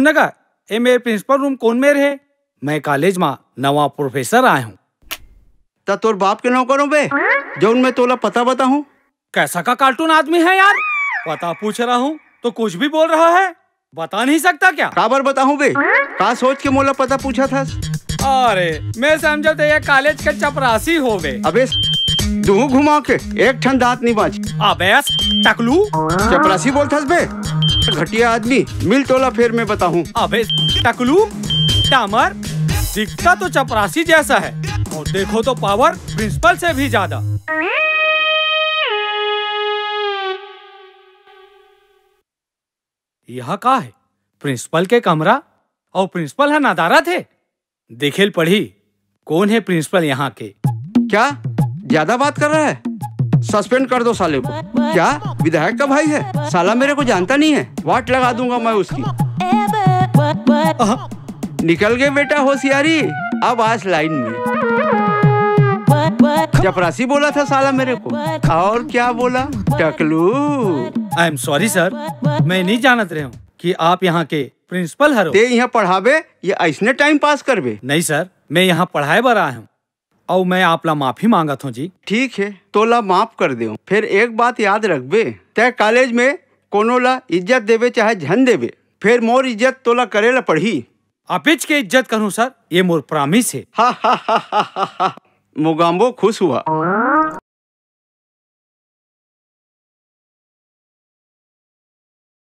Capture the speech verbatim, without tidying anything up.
नगा, ए मेर principal room कोन मेर हे? मैं college मा नवा professor आय हूँ। त तोर बाप के नौकर हूँ बे, जौन मैं तोला पता बताहूँ। कैसा का cartoon आदमी है यार? पता पूछ रहा हूँ तो कुछ भी बोल रहा है, बता नहीं सकता क्या? काबर बताहूँ बे, का सोच के मोला पता पूछत हस? अरे, मैं समझत ये college के चपरासी होबे। अबे, दूँ घुमा के एक ठन दांत नहीं बांच। अबे टकलू। चपरासी बोलथस बे, घटिया आदमी। मिल तोला फेर मैं बताहूँ। अबे टकलू, डामर, दिखता तो चपरासी जैसा है और देखो तो power principal से भी ज्यादा। यह का है? Principal के कमरा? अउ principal ह नदारत हे। देखे ल पड़ही, कोन हे principal यहाँ के? क्या ज्यादा बात कर रहा है? Suspend कर दो साले को। क्या विधायक का भाई है? साला मेरे को जानता नहीं है, वाट लगा दूंगा मैं उसकी। अह, निकल गए बेटा होशियारी, अब आज line में। चपरासी बोला था साला मेरे को, और क्या बोला? टकलू। I am sorry sir, मैं नहीं जानत रहे हूँ कि आप यहाँ के principal हरो। ते यहाँ पढ़ाबे या ऐसने time pass करबे? नहीं sir, मैं यहाँ पढ़ाए बर आए हूँ, अउ मैं आप ला माफी मांगत हूँ जी। ठीक है, तोला माफ कर देव। फिर एक बात याद रखबे, तै college में कोनो ला इज्जत देबे चाहे झन देबे, फिर मोर इज्जत तोला करे ला पड़ही। अपिच के इज्जत करूँ sir, ये मोर promise है। हा हा हा हा हा हा। मोगाम्बो खुश हुआ।